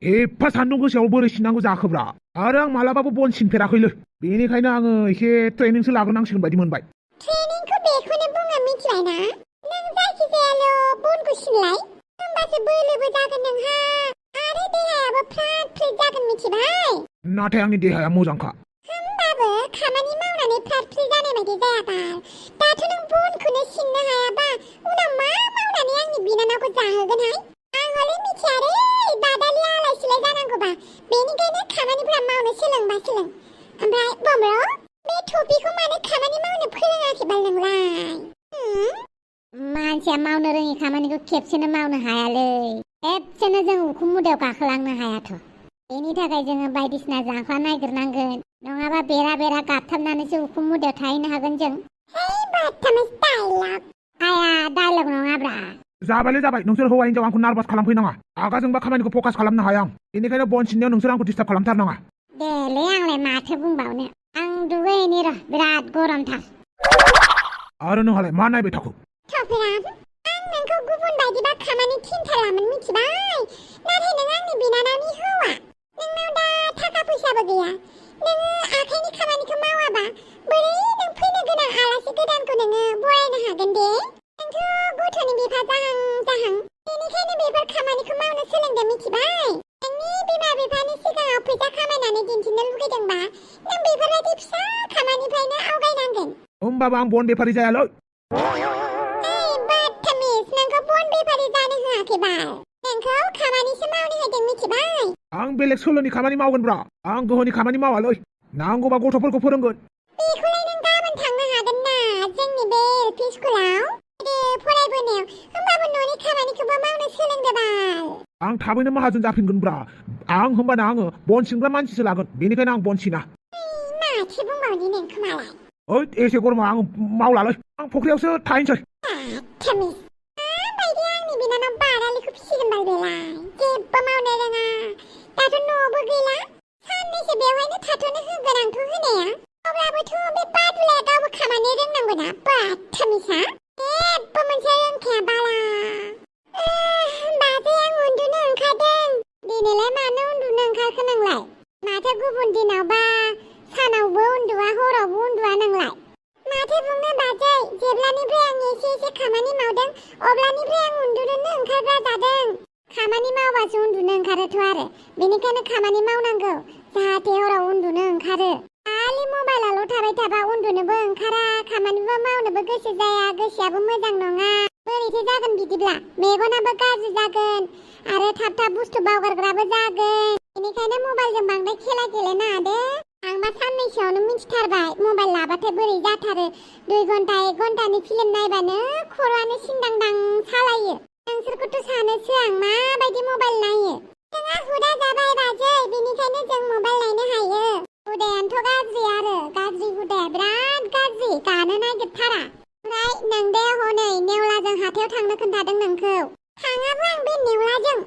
एफा सान्दुं गोसायाव बोरै सिननांगौ जाखोब्रा आरो आं मालाबाबो बन सिनफेराखैलै बेनिखायनो आङो एसे ट्रेनिंसो लाग्रोनांसिगोन बायदि मोनबाय। ट्रेनिंखौ बेखौनो बुङो मिथिबायना नों जायखिजायाल' बनखौ सिनलाय होमबासो बोलोबो जागोन नोंहा आरो देहायाबो फ्रात फ्रिद जागोन मिथिबाय। नाथाय आंनि देहाया मोजांखा। होमबाबो खामानि मावनानै फ्रात फ्रिद जानाय बायदि जायाबा दाथ' नों बनखौनो सिननो हायाबा उनाव मा मावनानै आंनि बिनानावखौ जाहोगोनहाय आं हले मिथिया रे बादालि आलाय सिलाय जानांगौबा बेनिखायनो खामानिफोरा मावनो सोलोंबा सोलों। ओमफ्राय बमर' बे टपिखौ मानो खामानि मावनो फोरोङाखै बाल नोंलाय? मानसिया मावनो रोङि खामानिखौ खेबसेनो मावनो हायालै खेबसेनो जों उखुम मुदायाव गाखोलांनो हायाथ'। बेनि थाखाय जोङो बायदिसिना जांख्ला नागिरनांगोन नङाबा बेरा बेरा गाबथाबनानैसो उखुम मुदायाव थाहैनो हागोन जों। हेय बाथामिस डायलग आया डायलग नङाब्रा। जाबायलै जाबाय नोंसोर हौवा हिनजाव आंखौ नार्भास खालामफैनाङा रागाजोंबा खामानिखौ फकास खालामनो हाया आं बेनिखायनो बन सिननायाव नोंसोर आंखौ डिस्टार्ब खालामथारनाङा। देलै आंलाय माथो बुंबावनो आं दुगैहैनि र' बिराद गरमथार। आरो नोंहालाय मा नायबाय थाखो? थफिराम आं नोंखौ गुबुन बायदिबा खामानि थिनथारामोन मिथिबाय नाथाय नों आंनि बिनानावनि हौवा नोंनाव दा थाखा फैसाबो गैया नोङो आखाइनि खामानिखौ मावाबा बोरै नों फैनो गोनां आलासि गोदानखौ नोङो बरायनो हागोन दे? नोंथ' गथ'नि बिफा जाहां जाहां बेनिखायनो बेफोर खामानिखौ मावनो सोलोंदो मिथिबाय। नोंनि बिमा बिफानि सिगाङाव फैसा खामायनानै दिन्थिनो लुगैदोंबा नों बेफोरबायदि फिसा खामानिफ्रायनो आवगायनांगोन। होमबाबो आं बन बेफारि जायालै। बाथामिस नोंखौ बन बेफारि जानो होआखै बाल नोंखौ खामानिसो मावनो होदों मिथिबाय। आं बेलेग सोलोनि खामानि मावगोनब्रा आं गोहोनि खामानि मावालै नांगौबा गथ'फोरखौ फोरोंगोन। बेखौलाय नों गाबोन थांनो हागोन ना जोंनि बे एलपि स्कुलाव फरायबोनायाव होमबाबो न'नि खामानिखौबो मावनो सोलोंदो बाल। आं थाबैनो माहाजोन जाफिनगोनब्रा आं होमबाना आङो बन सिनग्रा मानसिसो लागोन बेनिखायनो आं बन सिना। माथो बुंबावनि नोंखौ मालाय। ओइ एसे गरमा आं मावलालै आं फख्रियावसो थाहैनोसै। बाथामिस माबायदि आंनि बिनानाव बादालिखौ फिसिगोन बाल बेलाय जेबो मावनो रोङा दाथ' न'आवबो गैला साननैसो बेवहायनो थाथ'नो होगोन आंथ' होनाया अब्लाबोथ' बे बादुलाया गावबो खामानि रोंनांगौना बाथामिसा जेबो मोनसे रोंखाया बाला। बाजै आं उन्दुनो ओंखारदों। दिनैलाय मानो उन्दुनो ओंखारखो नोंलाय? माथो गुबुन दिनावबा सानावबो उन्दुआ हरावबो उन्दुआ नोंलाय? माथो बुंनो बाजै जेब्लानिफ्राय आं एसे एसे खामानि मावदों अब्लानिफ्राय आं उन्दुनोनो ओंखारग्रा जादों। खामानि मावबासो उन्दुनो ओंखारोथ' आरो बेनिखायनो खामानि मावनांगौ जाहाथे हराव उन्दुनो ओंखारो। खालि मबाइलाल' थाबाय थाबा उन्दुनोबो ओंखारा खामानिबो मावनोबो गोसो जाया गोसोआबो मोजां नङा बोरैथो जागोन बिदिब्ला मेगनाबो गाज्रि जागोन आरो थाब थाब बुस्थु बावगारग्राबो जागोन। बेनिखायनो मबाइलजों बांद्राय खेला गेलेनाङा दे। आंबा साननैसोआवनो मिथिथारबाय मबाइल लाबाथाय बोरै जाथारो 2 घन्टा 1 घन्टानि फिल्म नायबानो खर'आनो सिनदांदां सालायो। नोंसोरखौथ' सानोसो आं माबायदि मबाइल नायो। जोंहा हुदा जाबाय बाजै बेनिखायनो जों मबाइल नायनो हायो। हुदायानोथ' गाज्रि आरो गाज्रि हुदाया बिराद गाज्रि गानो नागिरथारा। ओमफ्राय नों दे हनै नेवलाजों हाथायाव थांनो खोन्थादों नोंखौ थाङाबो आं बे नेवलाजों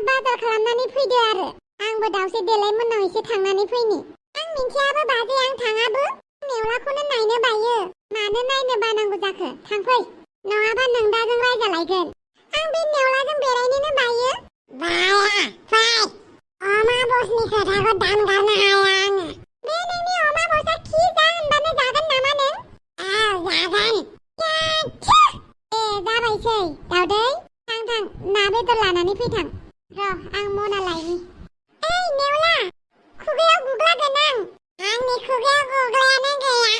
बाजार खालामनानै फैदो आरो आंबो दावसे देलाय मोननाव एसे थांनानै फैनि। आं मिन्थियाबो बाजै आं थाङाबो नेवलाखौनो नायनो बायो। मानो नायनो बानांगौ जाखो थांफै नङाबा नों दाजों रायजालायगोन। आं बे नेवलाजों बेरायनोनो बायो। बाया फै अमा बसनि खोथाखौ दानगारनो हाया आङो। बे नोंनि अमा बसआ खि जा होनबानो जागोन नामा नों? जागोन। जाबायसै दावदै थां थां ना बेदर लानानै फैथां र' आं मना लायनि। ओइ नेवला खुगायाव गुग्लागोन आं। आंनि खुगायाव गुग्लायानो गैया।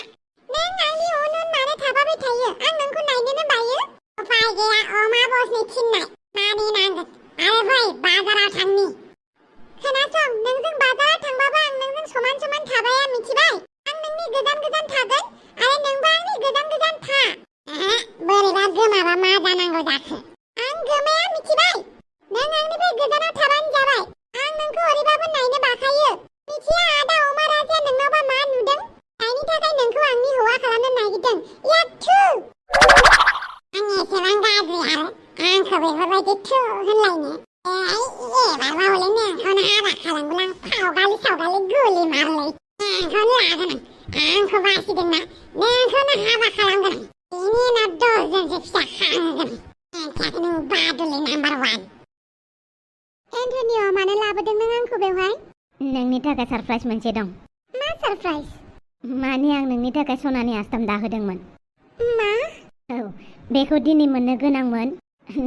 नों आंनि उन उन मानो थाफाबाय थायो आं नोंखौ नायनोनो बायो। उपाय गैया अमा बसनि थिननाय मानिनांगोन आरो फै बाजाराव थांनि। खोनासं नोंजों बाजाराव थांबाबो आं नोंजों समान समान थाबाया मिथिबाय। आं नोंनि गोजान गोजान थागोन आरो नोंबो आंनि गोजान गोजान था। बोरैबा गोमाबा मा जानांगौ जाखो? आं गोमाया मिथिबाय। नों आंनिफ्राय गोजानाव थाबानो जाबाय। आं नोंखौ ओरैबाबो नायनो बाखायो। मिथिया आदा अमा राजाया नोंनावबा मा नुदों जायनि थाखाय नोंखौ आंनि हौवा खालामनो नागिरदों। याथु आं एसेबां गाज्रि आरो आंखौ बेफोरबायदि थु होनलायनो। एबारबा हले नोंखौनो हाबा खालामगोन आं सावगालि सावगालि गुलि मारलै। नोंखौनो लागोन आंखौ बासिदोंना नोंखौनो हाबा खालामगोन बेनि उनाव 10 जनसो फिसा खांगोन। नों बादुलि नाम्बार 1। एन्टनिअ मानो लाबोदों मोनसे दं। मा सारप्राइज? माने आं नोंनि थाखाय सनानि आस्थाम दाहोदोंमोन। मा? औ, बेखौ दिनै मोननो गोनांमोन,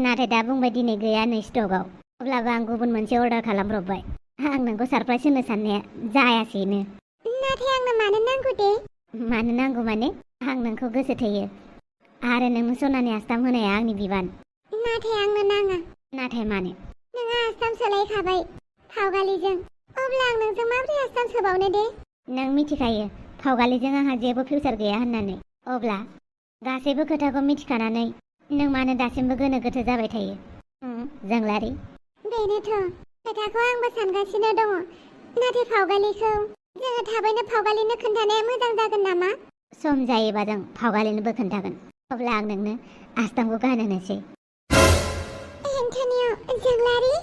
नाथाय दा बुंबाय दिनै गैया नै स्टकआव। अब्लाबो आं गुबुन मोनसे अर्डार खालामब्रबबाय। आं नोंखौ सारप्राइज होनो साननाया जायासैनो। नाथाय आंनो मानो नांगौ दे? मानो नांगौ माने आं नोंखौ गोसो थोयो आरो नोंनो सनानि आस्थाम होनाया आंनि बिबान। नाथाय आंनो नाङा। नाथाय मानो? नोंहा आस्थाम सोलायखाबाय फावगालिजों। अब्ला आं नोंजों माबोरै आस्थाम सोबावनो दे? नों मिथिखायो फावगालिजों आंहा जेबो फिउचार गैया होननानै। अब्ला गासैबो खोथाखौ मिथिखानानै नों मानो दासिमबो गोनो गोथो जाबाय थायो? जोंलारि। बेनोथ' खोथाखौ आंबो सानगासिनो दङ। नाथाय फावगालिखौ जोङो थाबैनो फावगालिनो खोन्थानाया मोजां जागोन नामा? सम जायोबा जों फावगालिनोबो खोन्थागोन। अब्ला आं नोंनो आस्थामखौ गानहोनोसै। एन्टनिय', जोंलारि,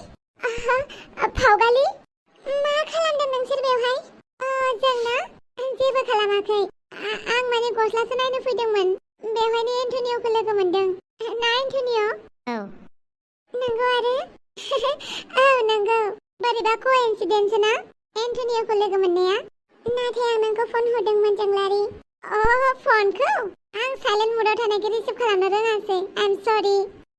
फावगालि, मा खालामदों नोंसोर बेवहाय? जोंना जेबो खालामाखै। आं माने गस्लासो नायनो फैदोंमोन। बेवहायनो एन्टनिय'खौ लोगो मोनदों। ना एन्टनिय'? औ। नंगौ आरो? औ नंगौ। बोरैबा कइन्सिडेन्स ना एन्टनिय'खौ लोगो मोननाया? नाथाय आं नोंखौ फन हरदोंमोन जोंलारि। फनखौ? आं साइलेन्ट मुडआव थानायखौ रिसिभ खालामनो रोङासै। आइ एम सरि।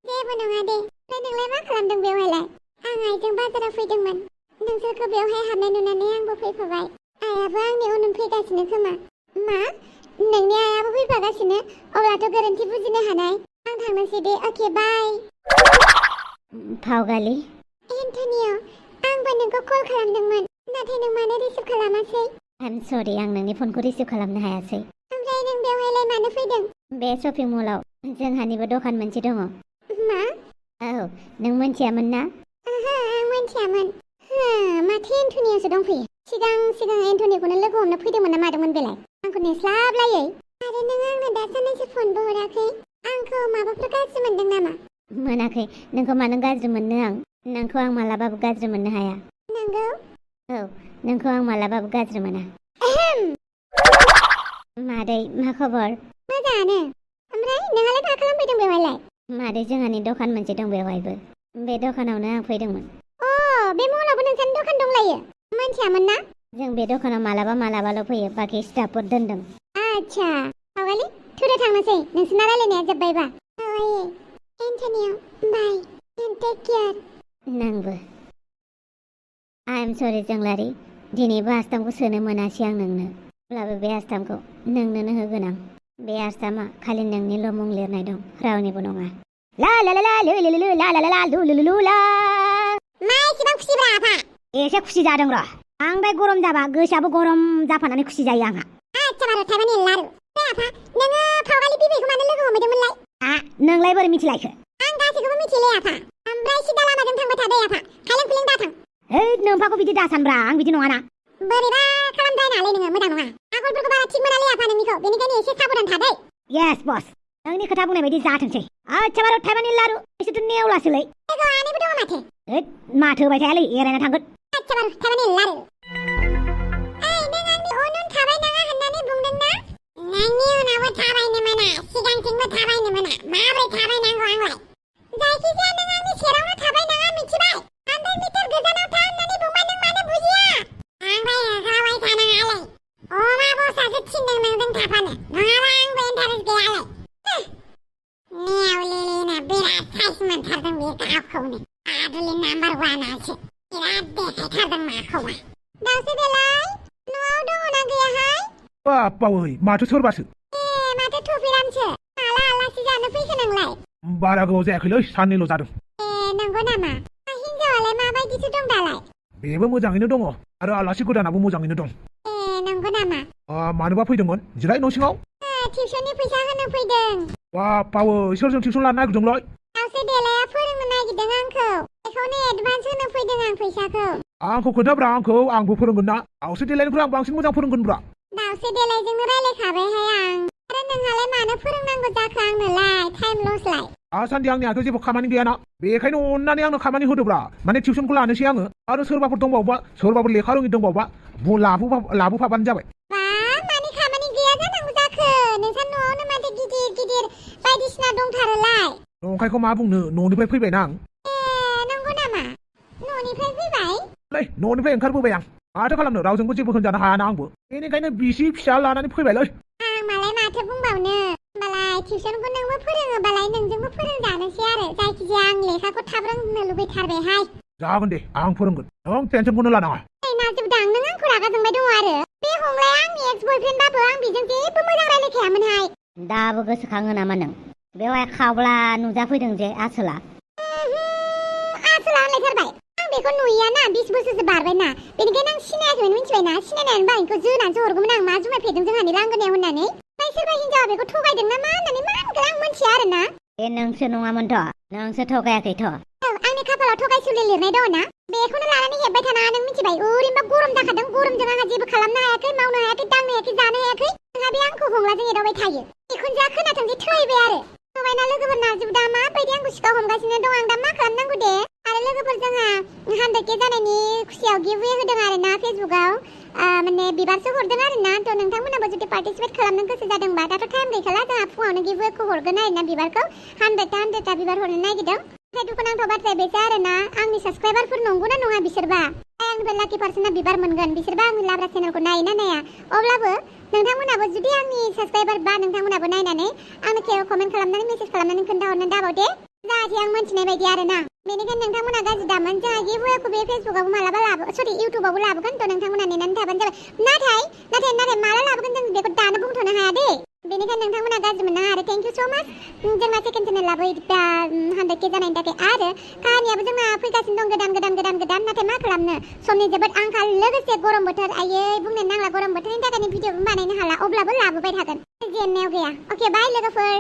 जेबो नङा दे। ओमफ्राय नोंलाय मा खालामदों बेवहायलाय? आं आइजों बाजाराव फैदोंमोन। नोंसोरखौ बेवहाय हाबनाय नुनानै आंबो फैफाबाय। आइयाबो आंनि उन उन फैगासिनो खोमा। मा? नोंनि आइयाबो फैफागासिनो? अब्लाथ' गोरोन्थि बुजिनो हानाय। आं थांनोसै दे। अके, बाय। फावगालि। एन्टनिय', आंबो नोंखौ कल खालामदोंमोन। नाथाय नों मानो रिसिभ खालामासै? आइ एम सरि, आं नोंनि फनखौ रिसिभ खालामनो हायासै। ओमफ्राय नों बेवहायलाय मानो फैदों? बे शपिं मलाव जोंहानिबो दखान मोनसे दङ। मा? औ, नों मोनथियामोन ना? ओहो, आं मोनथियामोन। माथो एन्टनिय'सो दंफैयो। सिगां एन्टनिय'खौनो लोगो हमनो फैदोंमोन ना मादोंमोन बेलाय? आंखौ नेस्लाबलायै। आरो नों आंनो दा साननैसो फनबो हराखै। आंखौ माबाफोर गाज्रि मोनदों नामा? मोनाखै। नोंखौ मानो गाज्रि मोननो आं? नोंखौ आं मालाबाबो गाज्रि मोननो हाया। नंगौ? औ, नोंखौ आं मालाबाबो गाज्रि मोना। मादै, मा खबर? मोजाङानो। ओमफ्राय नोंहालाय मा खालामफैदों बेवहायलाय? मादै, जोंहानि दखान मोनसे दं बेवहायबो। बे दखानावनो आं फैदोंमोन। बे मलावबो नोंसानि दखान दंलायो? मोनथियामोन ना? जों बे दखानाव मालाबाल' फैयो। बाखि स्टाफफोर दोनदों। आच्छा। फावगालि, थुदो थांनोसै। नोंसोरना रायलायनाया जोब्बायबा। Antonio', bye. And take care. नोंबो। आइ एम सरि जोंलारि। दिनैबो आस्थामखौ सोनो मोनासै आं नोंनो। अब्लाबो बे आस्थामखौ नोंनोनो होगोन आं। बे आस्थामा खालि नोंनिल' मुं लिरनाय दं, रावनिबो नङा। ला ला ला ला लु लु लु ला ला ला ला लु लु लु ला। मा एसेबां खुसिब्रा आफा? एसे खुसि जादों र'। बांद्राय गरम जाबा गोसोआबो गरम जाफानानै खुसि जायो आंहा। आच्छा बार' थाइबानि लारु। आफा, नोङो फावगालि बिबैखौ मानो लोगो हमहैदोंमोनलाय? नोंलाय बोरै मिथिलायखो? आं गासैखौबो मिथियोलै आफा। ओमफ्राय सिदा लामाजों थांबाय थादो आफा। खायलें खुइलें दाथां। नोम्फाखौ बिदि दासानब्रा, आं बिदि नङाना। बोरैबा खालामद्रायनाङालै नोङो, मोजां नङा। आखलफोरखौ बारा थिग मोनालै आफा नोंनिखौ। बेनिखायनो एसे साबधान थादै। येस बस, नोंनि खोथा बुंनाय बायदि जाथोंसै। आच्छा बार' थाइबानि लारु। एसेथ' नेवलासोलै। लोगोआव आनैबो दङ माथो। माथो होबाय थायालै, एरायना थांगोन। आच्छा बार' थाइबानि लारु। नों आंनि उन उन थाबायनाङा होननानै बुंदों ना? नोंनि उनावबो थाबायनो मोना, सिगांथिंबो थाबायनो मोना। माबोरै थाबायनांगौ आंलाय? जायखिजाया नों आंनि सेरावनो थाबायनाङा, मिथिबाय? 100 मिटार गोजानाव था होननानै बुंबाय, नों मानो बुजिया? आंलाय होख्रावबाय थानाङालै। अमा बसासो थिनदों नोंजों थाफानो। नङाबा आंबो इन्टारेस्ट गैयालै। नेवलिलिना बिराद साइज मोनथारदों बे गावखौनो। आदुलि नाम्बार 1आसो। बिराद देखायथारदों माखौबा। दाउसो देलाय, न'आव दङना गैयाहाय? बावै, माथो सोरबासो? माथो थफिरामसो। माला आलासि जानो फैखो नोंलाय? बारा गोबाव जायाखैलै, साननैल' जादों। नंगौ नामा? हिनजावालाय माबायदिसो दं दालाय? बेबो मोजाङैनो दङ आरो आलासि गोदानाबो मोजाङैनो दं। नंगौ नामा? मानोबा फैदोंमोन? जिराय न' सिङाव। टिउसननि फैसा होनो फैदों। बावै, सोरजों टिउसन लानो नागिरदोंलै? दाउसो देलाया फोरोंनो नागिरदों आंखौ। बेखौनो एडभान्स होनो फैदों आं फैसाखौ। आंखौ खोन्थाब्रा, आंबो फोरोंगोन ना। दाउसो देलायनिफ्राय आं बांसिन मोजां फोरोंगोनब्रा। दाउसो देलायजोंनो रायलायखाबायहाय आं। आरो नोंहालाय मानो फोरोंनांगौ जाखो आंनोलाय? टाइम लसलाय। दासान्दि आंनि आखायाव जेबो खामानि गैयाना, बेखायनो अननानै आंनो खामानि होदोब्रा। माने टिउसनखौ लानोसै आङो। आरो सोरबाफोर दंबावोबा, सोरबाफोर लेखा रोङि दंबावोबा लाबोफाबानो जाबाय। मानि खामानि गैया जानांगौ जाखो? नोंसा न'आवनो माथो गिदिर गिदिर बायदिसिना दंथारोलाय। नंखायखौ मा बुंनो, न'निफ्राय फैबायना आं। नंगौ नामा? न'निफ्राय फैबाय? न'निफ्राय ओंखारबोबाय आं। माथो खालामनो रावजोंबो जेबो होनजानो हायाना आंबो बेनिखायनो बिसि फिसा लानानै फैबायलै आं मालाय माथो बुंबावनो होमबालाय टिउसनखौ नोंबो फोरोङोबालाय नोंजोंबो फोरोंजानोसै आरो जायखिजाया आं लेखाखौ थाब रोंनो लुबैथारबायहाय जागोन दे आं फोरोंगोन नों टेनसनखौनो लानाङा नाजुबदां नों आंखौ रागा जोंबाय दङ आरो बे हंलाया आंनि एक्स बयफ्रेन्डबाबो आं बेजों जेबो मोजां रायलायखायामोनहाय दाबो गोसोखाङो नामा नों बेवहाय खावब्ला नुजाफैदों जे आसोला आसोला होनलायथारबाय आं बेखौ नुयियाना 20 बोसोरसो बारबायना बेनिखायनो आं सिनायाखैमोन मिथिबायना सिनायनानै बाइकखौ जोनानैसो हरगौमोन आं मा जुमाय फेदों जोंहानि लांगोनायाव होननानै ओमफ्राय सोरबा हिनजावा बेखौ थगायदों ना मा होननानै मा होनगोन आं मिथिया आरोना बे नोंसो नङामोनथ' नोंसो थगायाखैथ' आंनि खाफालाव थगायसुलि लिरनाय दङ ना बेखौनो लानानै हेबबाय थानाङा नों मिथिबाय ओरैनोबा गरम जाखादों गरमजों आंहा जेबो खालामनो हायाखै मावनो हायाखै दांनो हायाखै जानो हायाखै नोंहा बे आंखौ हंलाजों एदावबाय थायो बिखुनजोआ खोनाथों जे थैबाय आरो नुबायना लोगोफोर नाजुबदा माबायदि आंखौ सिखाव हमगासिनो दं आं दा मा खालामनांगौ दे आरो लोगोफोर जोंहा 100K जानायनि खुसियाव गिभवे होदों आरोना फेसबुकाव माने बिबारसो हरदों आरोना थ' नोंथांमोनाबो जुदि पार्टिसिपेट खालामनो गोसो जादोंबा दाथ' टाइम गैखाला जोंहा फुङावनो गिभवेखौ हरगोन आरोना बिबारखौ 100टा बिबार हरनो नागिरदों नाथाय दुखुनांथाव बाथ्राया बेसो आरोना आंनि साबस्क्राइबारफोर नंगौना नङा बिसोरबा आंनिफ्राय लाकि पार्सना बिबार मोनगोन बिसोरबा आंनि लाब्रा चेनेलखौ नायोना नाया अब्लाबो नोंथांमोनाबो जुदि आंनि साबस्क्राइबार बा नोंथांमोनाबो नायनानै आंनो कमेन्ट खालामनानै मेसेज खालामनानै खोन्थाहरनो दाबाव दे जाहाथे आं मोनथिनाय बायदि आरोना बेनिखायनो नोंथांमोना गाज्रि दामोन जोंहा गिभवेखौ बे फेसबुकावबो मालाबा इउटुबावबो लाबोगोन थ' नोंथांमोना नेनानै थाबानो जाबाय नाथाय माला लाबोगोन जों बेखौ दानो बुंथ'नो हाया दे बेनिखायनो नोंथांमोना गाज्रि मोननाङा आरो थेंक इउ स' माच जोंना सेकेन्ड चेनेल लाबोयो 100K जानायनि थाखाय आरो काहानियाबो जोंना फैगासिनो दं गोदान नाथाय मा खालामनो समनि जोबोद आंखाल लोगोसे गरम बोथोर आयै बुंनो नांला गरम बोथोरनि थाखायनो भिडिअबो बानायनो हाला अब्लाबो लाबोबाय थागोन जेननायाव गैया अके बाय लोगोफोर